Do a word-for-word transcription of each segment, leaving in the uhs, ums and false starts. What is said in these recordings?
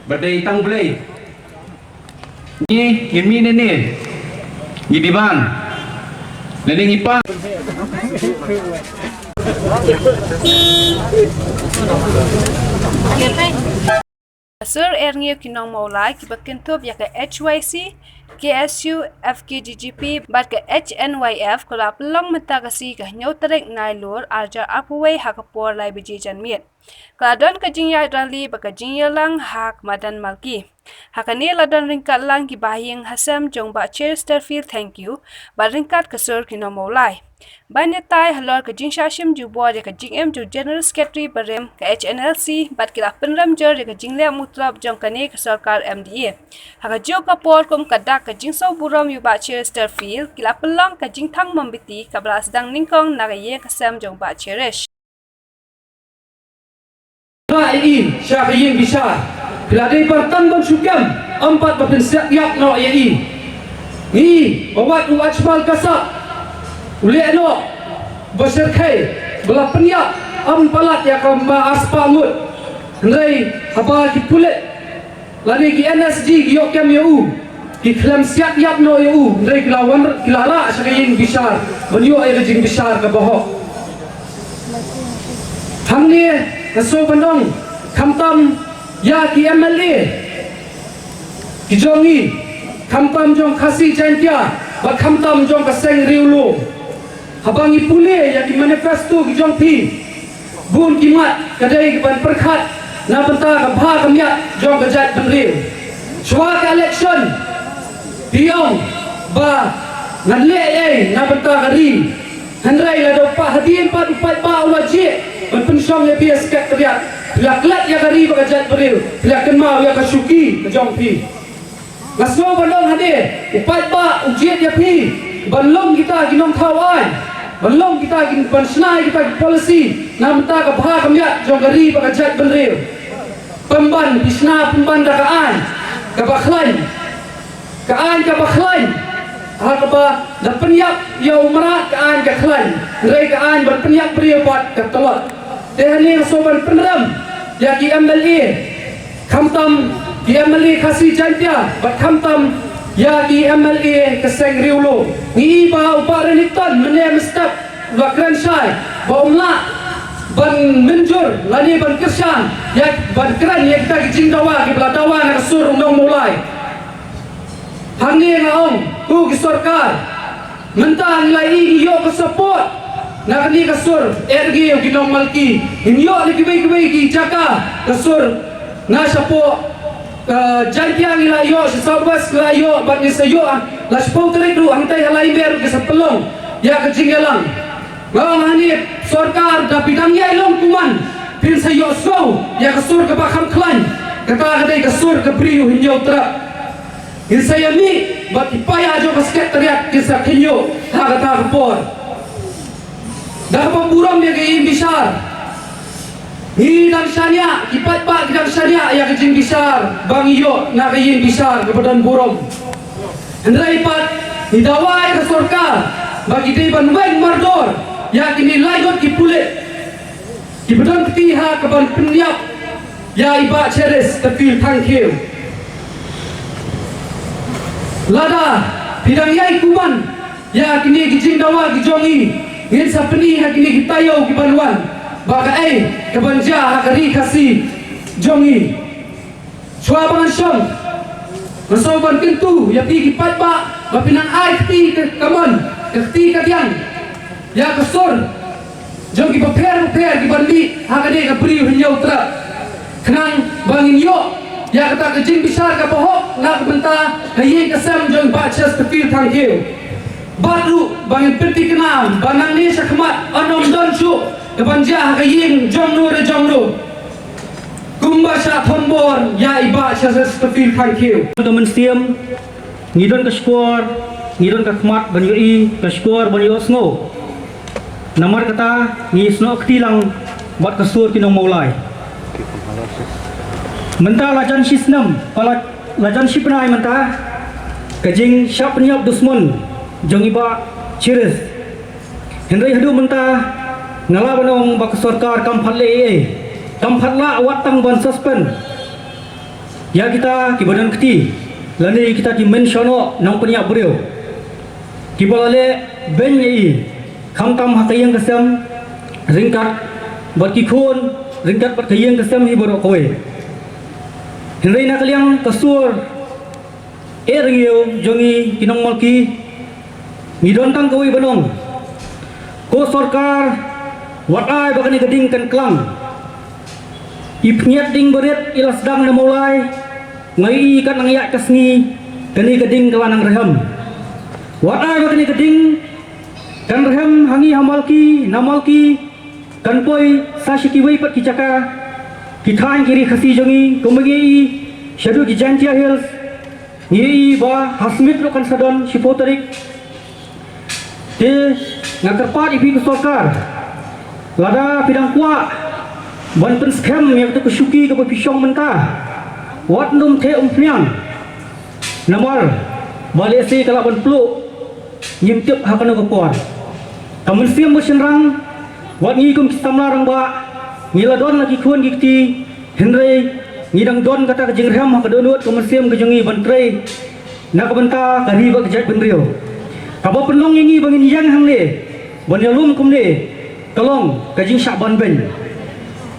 Ba dei tang Blei. Ngi, ngi mih ne ne. Ngi diban. Lane ngi pan. Sur Erngiu ki nong Mawlai kiba kynthup ïa ka H Y C, K S U, F K G G P bad ka H N Y F ka la pynlong mynta ka sngi ka hynñiew tarik Nailur arhajar arphew wei ha ka por lai baje janmiet. Ka la don ka jingïaid rally bad ka jingïalang ha ka madan Malki. Ha kane la don ryngkat lang ki bahaïing hasem jong Bah Cheristerfield Thangkhiew bad ryngkat ka sur ki nong Mawlai. Ban ïatai halor ka jingshah shim jubor ïa ka jingim jong General Secretary barim ka H N L C bad ki la pynrem jur ïa ka jingleh mutrop jong kane ka sorkar M D A. Ha kajuh ka por kum ka dak ka jingsngew burom ïa u Bah Cheristerfield ki la pynlong ka jingthang mombati kaba la sdang nyngkong na ka ïing ka sem jong Bah Cherish. Ba i sha ka ïing bishar phi la dei ba tang ban shu kem, ym pat ba phin siat ïap noh ïa i. Ngi ba wat u Ajmal Kasap u leh noh ba shyrkhei ba la pynïap, ym palat ïa ka ma arspah ngut. Hynrei haba ki pulit lane ki N S G ki ïoh kem ïa u, ki khlem siat ïap noh ïa u, hynrei ki la wan, ki la rah sha ka ïing bishar ban ïoh ïa ka jingbishar kaba hok. Hangne nga sngew ban ong khamtam ïa ki M L A ki jong ngi, khamtam jong Khasi Jaiñtia bad khamtam jong ka seng Riewlum. Haba ngi pule ïa ki manifesto ki jong phi, bun ki mat ka dei ka ban pyrkhat na bynta ka bha ka miat jong ka jaitbynriew. Shuwa ka election phi ong ba ngan leh ei na bynta ka ri. Hynrei lada u paid, hadien pat u paidbah u la jied ban pynshong ïa phi ha Secretariat, phi la klet ïa ka ri bad ka jaitbynriew, phi la kynmaw ïa ka shuki ka jong phi. Nga sngew ban ong hade, u paidbah u jied ïa phi ban long kita ki nongthaw aiñ, ban long kita ki, ban shna ïa kita ki policy na bynta ka bha ka miat jong ka ri bad ka jaitbynriew. Pynban phi shna pynban da ka aiñ kaba khlaiñ. Ka aiñ kaba khlaiñ ha kaba da pynïap ïa u mrad, ka aiñ ka khlaiñ. Hynrei ka aiñ ban pynïap briew pat ka tlot. Te hangne nga sngew ban pynrem ïa ki M L A, khamtam ki M L A Khasi Jaiñtia bad khamtam ïa ki M L A ka seng Riewlum. Ngi i ba u Bah Renikton mynne mynstep u la kren shai ba um lah ban mynjur lane ban kyrshan ïa, ban kren ïa kita ki jingdawa kiba la dawa na ka sur u nong Mawlai. Hangne nga ong ko ki sorkar, mynta ngi la i, ngi ïoh ka support na kane ka sur Erngiu ki nong Malki, ngin ïoh na kiwei kiwei ki jaka ka sur na shapoh ka Jaiñtia ngi la ïoh, sha South West ngi la ïoh, bad ngi sa ïoh la shiphew tarik ruh hangtai ha Laimer ngi sa pynlong ïa ka jingïalang. Nga ong hangne sorkar, da phi dang ïai long kumne phin sa ïohsngew ïa ka sur kaba kham khlaiñ, kata ka dei ka sur ka briew Hynñiewtrep. Ngin sa ïa mih bad ki paia jong ka Secretariat kin sa khynñiuh ha kata ka por. Da kaba burom ïa ka ïing bishar, ngi dang shaniah, ki paidbah ki dang shaniah ïa ka jingbishar ba ngi ïoh na ka ïing bishar kaba don burom. Hynrei pat ngi dawa ïa ka sorkar ba ki dei ban weng mardor ïa kine lai ngut ki pulit kiba don kti ha kaban pynïap ïa i Bah Cheristerfield Thangkhiew. Lada phi dang ïai kumne ïa kine ki jingdawa ki jong ngi, ngin sa pyni ha kine ki taïew kiban wan ba kaei kaban jia ha ka ri Khasi jong ngi. Shuwa ba ngan shong, nga sngew ban kyntu ïa phi ki paidbah ba phin nang ai kti ka kamon, ka kti kadiang ïa ka sur jong ki bapher bapher kiban mih ha kane ka briew Hynñiewtrep, khnang ba ngin ïoh ïa kata ka jingbishar kaba hok na ka bynta ka ïing ka sem jong Bah Cheristerfield Thangkhiew. Bad ruh ba ngin pynthikna ba nangne shakhmat yn ym don shuh kaban jia ha ka ïing jong no re jong no kumba shah thombor ïa i Bah Cheristerfield Thangkhiew. Ka mynsiem, ngi don ka shkor, ngi don ka khmat ban ïohi, ka shkor ban ïohsngew. Namar kata ngi snoh kti lang bad ka sur ki nong Mawlai. Mynta la jan shi snem, la, la jan shi bnai mynta ka jingshah pynïap dusmon jong i Bah Cheris. Hynrei haduh mynta nga lah ban ong ba ka sorkar kam pat leh ei ei, kam pat lah wat tang ban suspend. Ïa kita kiba don kti lane ïa kita ki mynsiem nongpynïap briew kiba la leh beiñ ïa i, khamtam ha ka ïing ka sem ryngkat bad ki khun, ryngkat bad ka ïing ka sem hi baroh kawei. Hynrei na ka liang ka sur eh rngiew jong ngi ki nongmalki, ngi don tang kawei ban ong, ko sorkar, wat ai ba kane ka ding kan klang. I pynïaid ding barit i la sdang na Mawlai, nga ïohi katba nang ïaid ka sngi, kane ka ding ka la nang rhem. Wat ai ba kane ka ding kan rhem ha ngi ha Malki, na Malki, kan poi sa sha kiwei pat ki jaka, ki thaiñ ki ri Khasi jong ngi, kumba ngi ïohi shaduh ki Jaintia Hills, ngi ïohi ba ha Smit ruh kan sa don shiphew tarik. Te nga kyrpad ïa phi ka sorkar, lada phi dang kwah ban pynskhem ïa kata ka shuki kaba phi shong mynta, wat nym theh umphniang. Namar ba lehse ka lah ban pluh, ngim tip ha kano ka por. Ka mynsiem ba shynrang, wat ngi kum ki samla rangbah, ngi la don la ki khun ki kti, hynrei ngi dang don kata ka jingrhem ha ka dohnud ka mynsiem ka jong ngi ban trei na ka bynta ka ri bad ka jaitbynriew. Kaba pynlong ïa ngi ba ngin ïeng hangne ban ïalum kumne ka long ka jingshah ban beiñ.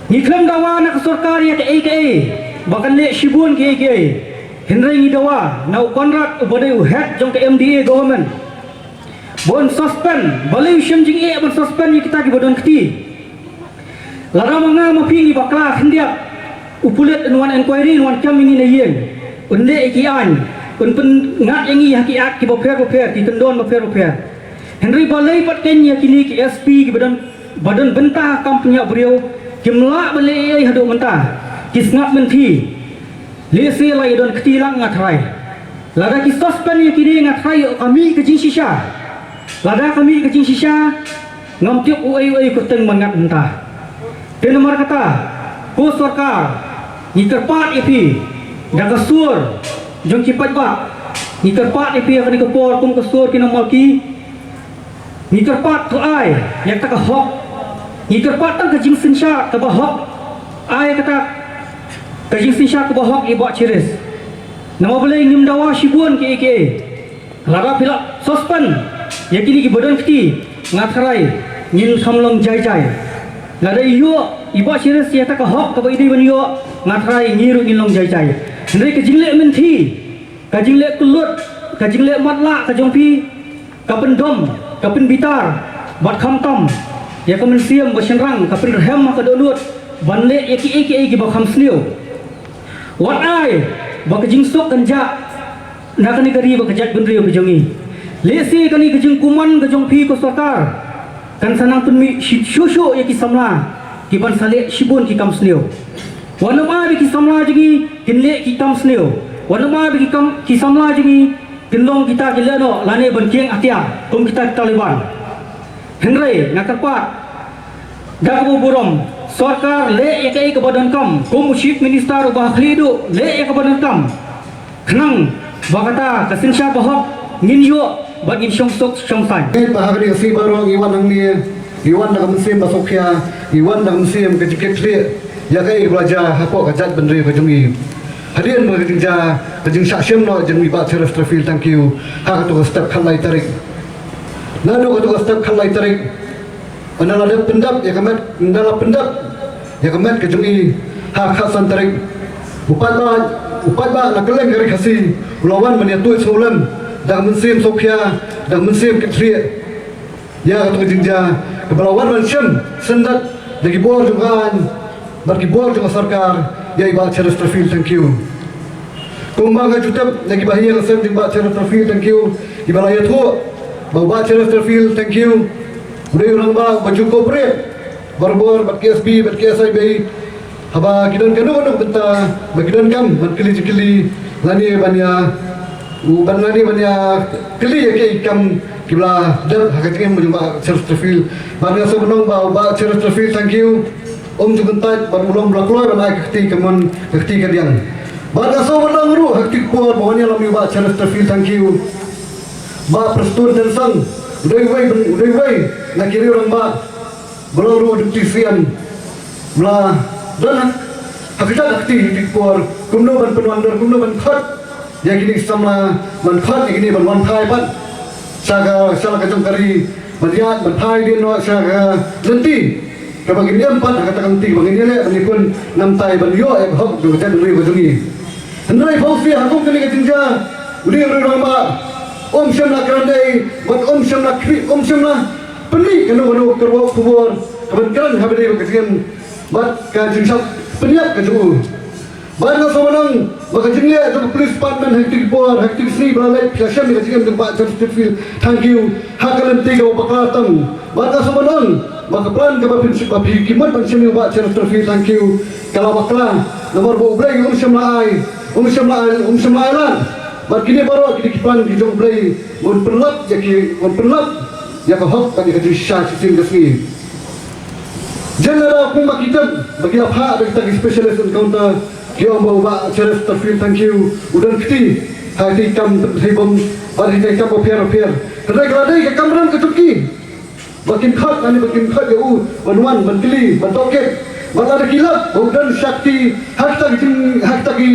Ngi khlem dawa na ka sorkar ïa kaei kaei ba kan leh shibun kiei kiei. Hynrei ngi dawa na u Conrad uba dei u head jong ka M D A government, ba un suspend, balei u shem jingeh ban suspend ïa kita kiba don kti. Lada ma nga ma phi ngi bakla khyndiat, u pulit un wan enquiry, un wan kem ïa ngi na ïing, un leh ïa ki aiñ, un pynngat ïa ngi ha ki act kiba pher bapher, ki kyndon bapher bapher. Hynrei balei pat keiñ ïa kine ki S P kiba don, ba don bynta ha kam pynïap briew, kim lah ban leh ei ei haduh mynta, ki sngap mynthi. Lehse la ïa don kti lang, nga tharai. Lada ki suspend ïa kine, nga tharai ïoh ka mih ka jingshisha. Lada ka mih ka jingshisha, ngam tip uei uei kyrteng ban ngat mynta. Te namar kata, ko sorkar, ngi kyrpad ïa phi da ka sur jong ki paidbah, ngi kyrpad ïa phi ha kane ka por kum ka sur ki nongmalki, ngi kyrpad to ai ïa kata ka hok. Ngi kyrpad tang ka jingsynshar kaba hok. Ai kata ka jingsynshar kaba hok ïa i Bah Chiris. Namar balei ngim dawa shibun kiei kiei. Lada phi la suspend ïa kine kiba don kti, nga tharai ngin kham long jai jai. Lada i ïoh i Bah Chiris ïa kata ka hok kaba i dei ban ïoh, nga tharai ngi ruh ngin long jai jai. Hynrei ka jingleh mynthi, ka jingleh kyllut, ka jingleh matlah ka jong phi, ka pyndom, ka pynbitar bad khamtam ïa ka mynsiem ba shynrang, ka pynrhem ha ka dohnud ban leh ïa kiei kiei kiba kham sniew. Wat ai ba ka jingsuk kan jah na kane ka ri bad ka jaitbynriew ka jong ngi. Lehse kane ka jingkuman ka jong phi ko sorkar kan sa nang pynmih shuh shuh ïa ki samla kiban sa leh shibun ki kam sniew. Wat nym ai ba ki samla jong ngi kin leh ki kam sniew. Wat nym ai ba ki kam, ki samla jong ngi kin long kita ki lehnoh lane ban kieng atia kum kita ki Taliban. Hynrei nga kyrpad da kaba burom, sorkar leh ïa kaei kaba donkam, kum u Chief Minister uba ha khlieh duh leh ïa kaba donkam. Khnang ba kata ka synshar ba hok ngin ïoh bad ngin shong suk shong saiñ. Ngeit ba ha kane ka sngi baroh ngi wan hangne, ngi wan da ka mynsiem ba sngewkhia, ngi wan da ka mynsiem ka jingkitkhlieh ïa kaei kaba la jia hapoh ka jaitbynriew ka jong ngi. Hadien ba ka jingjia, ka jingshah shim noh jong i Bah Cheristerfield Thangkhiew ha kato ka step khatlai tarik. Naduh kato ka step khatlai tarik, ynda la dep pyndep ïa ka met, ynda la pyndep ïa ka met ka jong i ha khatsan tarik, u paidbah, u paidbah na kylleng ka ri Khasi u la wan ban ïathuh sngewlem da ka mynsiem sngewkhia, da ka mynsiem kitkhlieh ïa kato ka jingjia kaba la wan ban shim syndet da ki bor jong ka aiñ bad ki bor jong ka sorkar ïa i Bah Cheristerfield Thangkhiew. Kumba nga ju tip na kiba ha ïing ha sem jong i Bah Cheristerfield Thangkhiew, kiba la ïathuh ba u Bah Cheristerfield Thangkhiew u dei u rangbah ba ju cooperate barabor bad ki S P bad ki S I B, haba ki don kano kano ka bynta ba ki donkam ban kylli jingkylli lane ban ïa, u ban lane ban ïa kylli ïa ki kam kiba la dep ha ka jingim jong u Bah Cheristerfield. Bad nga sngewbha ban ong ba u Bah Cheristerfield Thangkhiew um ju kyntait bad u long ba la kloi ban ai ka kti kamon ka kti kadiang. Bad nga sngewbha ban ong ruh ha kti ka por ba wan ïalam ïa u Bah Cheristerfield Thangkhiew, Bah Prestone Tynsong u dei uwei, u dei uwei na ki riew rangbah ba long ruh u Deputy C M, ba la don ha, Ha kata ka kti, ha kti por, kumno ban pynwandur, kumno ban khot ïa kine ki samla, ban khot ïa kine ban wan phai pat sha ka, sha la ka jong ka ri, ban ïaid ban phai dien noh sha ka lynti kaba ngin ïam pat, ha kata ka lynti kaba ngin ïaleh ban ïakhun namtai ban ïoh ïa ka hok jong ka jaitbynriew ka jong ngi. Hynrei phewse ha kum kane ka jingjia, u Riewrangbah um shym la kren ei, bad um shym la khmih, um shym la pynmih kano kano ka kyrwoh khubor kaban kren ha ba dei bad ka jingim bad ka jingshah pynïap ka jong u. Bad nga sngewbha ban ong ba ka jingleh jong ka police department ha kito ki por, ha kito ki sngi ba la leit, ka shem ïa ka jingim jong u Bah Cheristerfield Thangkhiew ha ka lynti kaba bakla tam. Bad nga sngewbha ban ong ba ka plan kaba phin, ba phi, ki mut ban shim ïa u Bah Cheristerfield Thangkhiew ka la bakla, namar ba U Blei um shym la ai, um shym la ai, um shym la ai lad. Bad kine baroh kine ki plan ki jong U Blei, ban pynlap ïa ki, ban pynlap ïa ka hok bad ïa ka jingshisha shisien ka sngi. Jan lada kumba ki tip ba ki la phah da kita ki specialist encounter, ki ong ba u Bah Cheristerfield Thangkhiew u don kti ha kito ki kam thei bom bad ha kito ki kam bapher bapher. Hynrei ka la dei ka kamram ka jong ki ba kin khot, lane ba kin khot ïa u ban wan ban kylli, ban tohkit. Bad lada ki lap ba u don shakti ha kita ki jing, ha kita ki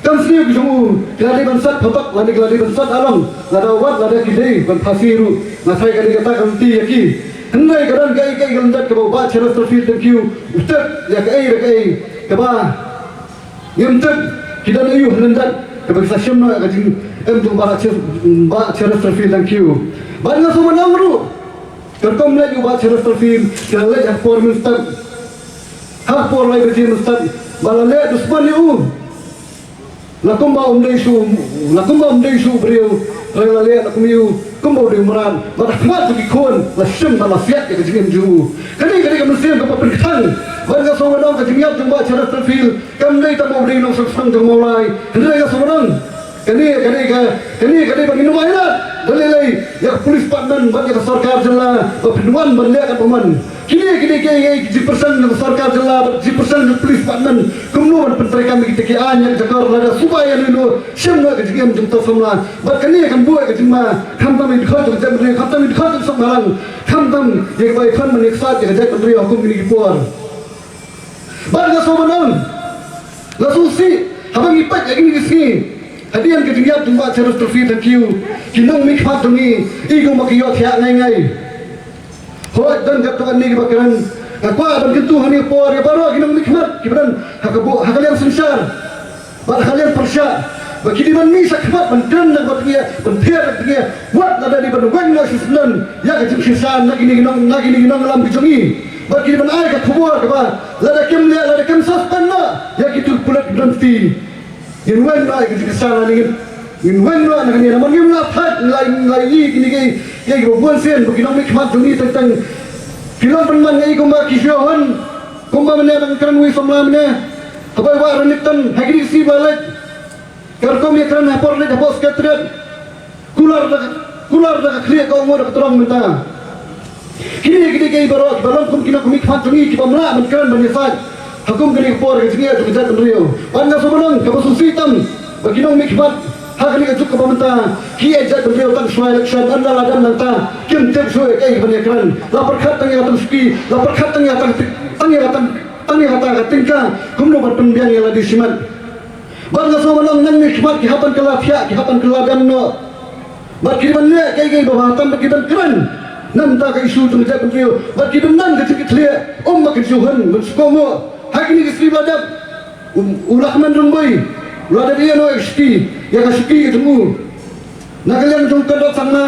kam sniew ki jong u, ki la dei ban sat phabak, lane ki la dei ban sat along, lada wat lada ki dei ban phasi ruh. Nga tharai ka dei kata ka lynti ïa ki. Hynrei ka don kaei kaei ka lyndet kaba u Bah Cheristerfield Thangkhiew u tip ïa kaei re kaei kaba ngim tip. Ki don aïu ha lyndet kaba ki sa shim noh ïa ka jingim jong u Bah Cher-, Bah Cheristerfield Thangkhiew. Bad nga sngewbha ban ong ruh, katkum leit u Bah Cheristerfield, ki la leit ha ka por mynstep, ha ka por lai baje mynstep, ba la leh dusmon ïa u. La kumba um dei shuh, la kumba um dei shuh u briew, hynrei la leh la kum ïa u kumba u dei u mrad. Bad ha khmat jong ki khun la shim bad la siat ïa ka jingim jong u. Kane ka dei ka mynsiem kaba pynkthang. Bad nga sngewbha ban ong ka jingïap jong u Bah Cheristerfield kam dei tang ba u dei u nongseng jong Mawlai. Hynrei nga sngewbha ban ong kane, kane ka, kane ka dei ba ngin ym ailad da lei lei ïa ka police department bad ïa ka sorkar jylla ba phin wan ban leh katba mon. Kine, kine ki, ki, ki jingpyrshang jong ka sorkar jylla bad jingpyrshang jong ka police department kumno ban pyntreikam ïa kita ki aiñ ïa ka jakor, lada suba ïa lano shim noh ka jingim jong uta u samla. Bad kane kan buh ïa ka jingma khamtam ïa ki dkhot jong ka jaitbynriew, khamtam ïa ki dkhot jong ka seng bhalang, khamtam ïa kiba ïakhun ban ïaksaid ïa ka jaitbynriew ha kum kine ki por. Bad nga sngewbha ban ong, la sngewsih haba ngi peit ïa kine ki sngi, hadien ka jingïap jong u Bah Cheristerfield Thangkhiew, ki nongmihkhmat jong ngi i kumba ki ïohthiah ngai ngai. Hooid, don katto katne kiba kren. Nga kwah ban kyntu ha kane ka por ïa baroh ki nongmihkhmat kiba don ha ka bu-, ha ka liang synshar bad ha ka liang pyrshah, ba ki dei ban mih shakhmat ban kren na ka bynta, ban thied na ka bynta, wat lada dei ban weng noh shisyndon ïa ka jingshisha na kine ki nong, na kine ki nongïalam ki jong ngi. Bad ki dei ban ai ka khubor kaba lada kim leh, lada kim suspend noh ïa kito ki pulit ki don kti, ngin weng noh ïa ka jingshisha na kine. Ngin weng noh na kane namar ngim lah thait, ngi la, ngi la ïohi kine ki, ki, kiba bun sien ba ki nongmihkhmat jong ngi teng teng ki long pynban ngi kumba ki shu hun. Kumba mynne ba nga kren ïa u samla mynne, haba u Bah Ranjit Tan ha kine ki sngi ba la leit, ka rukom ïakren ha por leit hapoh Secretariat, kular da, kular da ka khlieh ka ong da ka trong mynta. Kine ki dei kiei baroh kiba long kum ki nongmihkhmat jong ngi kiba ym lah ban kren ban ïasaid ha kum kane ka por ka jingeh jong ka jaitbynriew. Bad nga sngewbha ban ong kaba sngewsih tam ba ki nongmihkhmat ha kane ka juk kaba mynta ki ïeit jaitbynriew tang shuwa election, ynda la dep nangta kim tip shuh ïa kaei kaban ïakren. La pyrkhat tang ïa ka tang shuki, la pyrkhat tang ïa ka tang, tang ïa ka tang, tang ïa kata ka tyngka kumno ban pynbiang ïa lade shimet. Bad nga sngewbha ban ong nangne ki khmat ki hap ban kylla thiah, ki hap ban kylla dem noh. Bad ki dei ban leh kaei kaei ba bha tam bad ki ban kren na ka bynta ka issue jong ka jaitbynriew. Bad ki dei ban don ka jingkitkhlieh, ym ba kin shu hun ban shu kohnguh. Ha kine ki sngi ba la dep, u, u Lahkmen Rymbui u la dep ïeh noh ïa ka shuki, ïa ka shuki ka jong u. Na ka liang jong u Conrad Sangma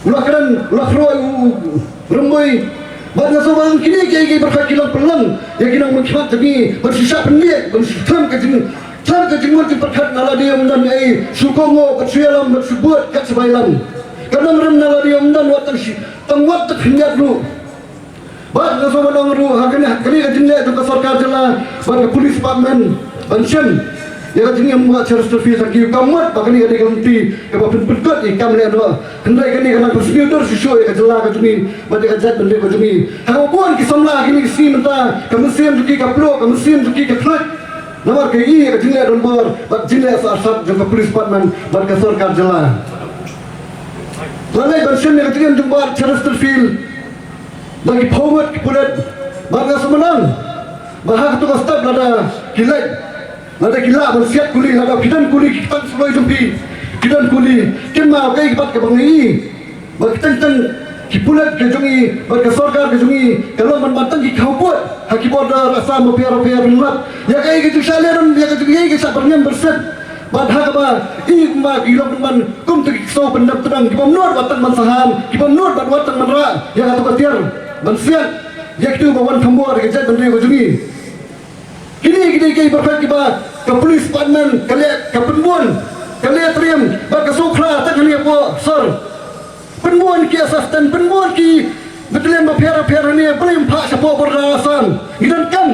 u la kren, u la khroi u, u, u Rymbui. Bad nga sngewbha ban ong kine kiei kiei baroh ki long pynlong ïa ki nongmihkhmat jong ngi ban shu shah pynbiej, ban shu thang ka jing, thang ka jingmut jingpyrkhat, na lade ym don ei, shu kohnguh bad shu ïalam bad shu bud kat shaba ïalam. Ka nongrim na lade ym don wat tang shi, tang wat tang khyndiat ruh. Bad nga sngewbha ban ong ruh ha kane, ha kane ka jingleh jong ka sorkar jylla bad ka police department ban shim ïa ka jingim u Bah Cheristerfield Thangkhiew, kam mut ba kane ka dei ka lynti kaba pynpynkut ïa ka kam lehnoh. Hynrei kane ka nang pynsngewdur shuh shuh ïa ka jylla ka jong ngi bad ïa ka jaitbynriew ka jong ngi. Ha kaba bun ki samla ha kine ki sngi mynta ka mynsiem jong ki ka pluh, ka mynsiem jong ki ka khluit namar ka ïohi ïa ka jingleh donbor bad jingleh sarsat jong ka police department bad ka sorkar jylla. La leit ban shim ïa ka jingim jong u Bah Cheristerfield da ki phew ngut ki pulit. Bad nga sngewbha ban ong Ba ha kato ka step lada ki leit, lada ki lah ban siat kuli, lada ki don kuli ki tang suloi jong phi, ki don kuli, kin ma kaei pat kaba ngi, ba ki teng teng ki pulit ka jong ngi, ba ka sorkar ka jong ngi ka long ban ban tang ki khawpud ha ki border Assam bapher bapher ban lap ïa kaei ka jingshah leh, ïa ka jingïaid ka shah byrngem byrsit. Bad ha kaba i kumba ki long ban kum tu ki ksew pyndap tnang, ki bym nud wat tang ban saham, ki bym nud wat tang ban rah ïa kato ka tiar ban siat ïa kitu ba wan kham bor ka jaitbynriew ka jong ngi. Kine ki dei kiei ki pyrkhat kiba ka police department ka leh, ka pynbun, ka leh triem bad ka sngewkhla tang hangne hapoh sor. Pynbun ki assistant, pynbun ki battalion bapher bapher hangne, balei ym phah shapoh border Assam? Ngi donkam,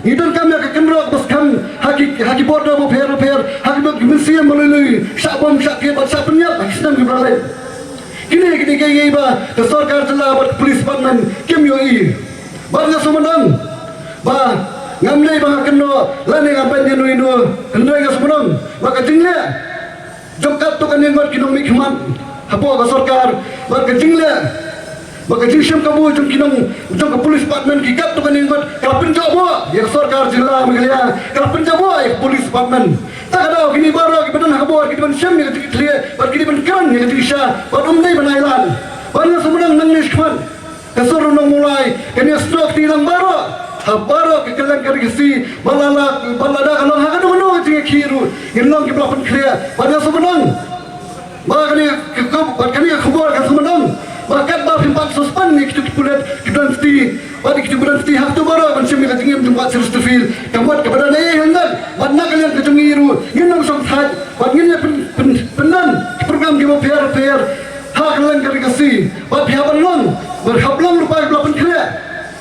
ngi donkam ïa ka kynroh kaba skhem ha ki, ha ki border bapher bapher, ha ki, ki mynsiem ba lui lui, shah bom shah kit bad shah pynïap ha ki snem kiba la leit. Kine ki dei kiei kiei ba ka sorkar jylla bad ka police department kim ïohi. Bad nga sngewmut ba ngam dei ba nga kynnoh lane nga beiñ ïano ïano, hynrei nga sngewmut ba ka jingleh jong katto katne ngut ki nongmihkhmat hapoh ka sorkar bad ka jingleh bad ka jingshim kabu jong ki nong, jong ka police department ki katto katne ngut ka la pynjah buh ïa ka sorkar jylla Meghalaya, ka la pynjah buh ïa ka police department. Ta ka daw kine baroh kiba don ha ka bor ki dei ban shim ïa ka jingkitkhlieh bad ki dei ban kren ïa ka jingshisha bad ym dei ban ailad. Bad nga sngewmut nangne shakhmat ka sur u nong Mawlai kan ïasnoh kti lang baroh ha baroh ka kylleng ka ri Khasi, bad lada, bad lada ka long ha kano kano ka jingïakhih ruh ngin long kiba la pynkhreh. Bad nga sngewmut ba kane ka, ka, bad kane ka khubor ka sngewmut ba katba phim pat suspend ïa kitu ki pulit kiba don kti, bad ïa kitu kiba don kti ha katu baroh ban shim ïa ka jingim jong ka Sir Stephen, ka mut kaba don ei ei hangne bad na ka liang ka jong ngi ruh ngin ym shong thait bad ngin ïa pyn, pyn, pyndon ki program kiba pher pher ha kylleng ka ri Khasi. Bad phi hap ban long, bad hap long lypa kiba la pynkhreh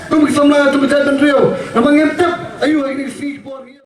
kum ki samla jong ka jaitbynriew, namar ngim tip aïu ha kine ki sngi ki por ngi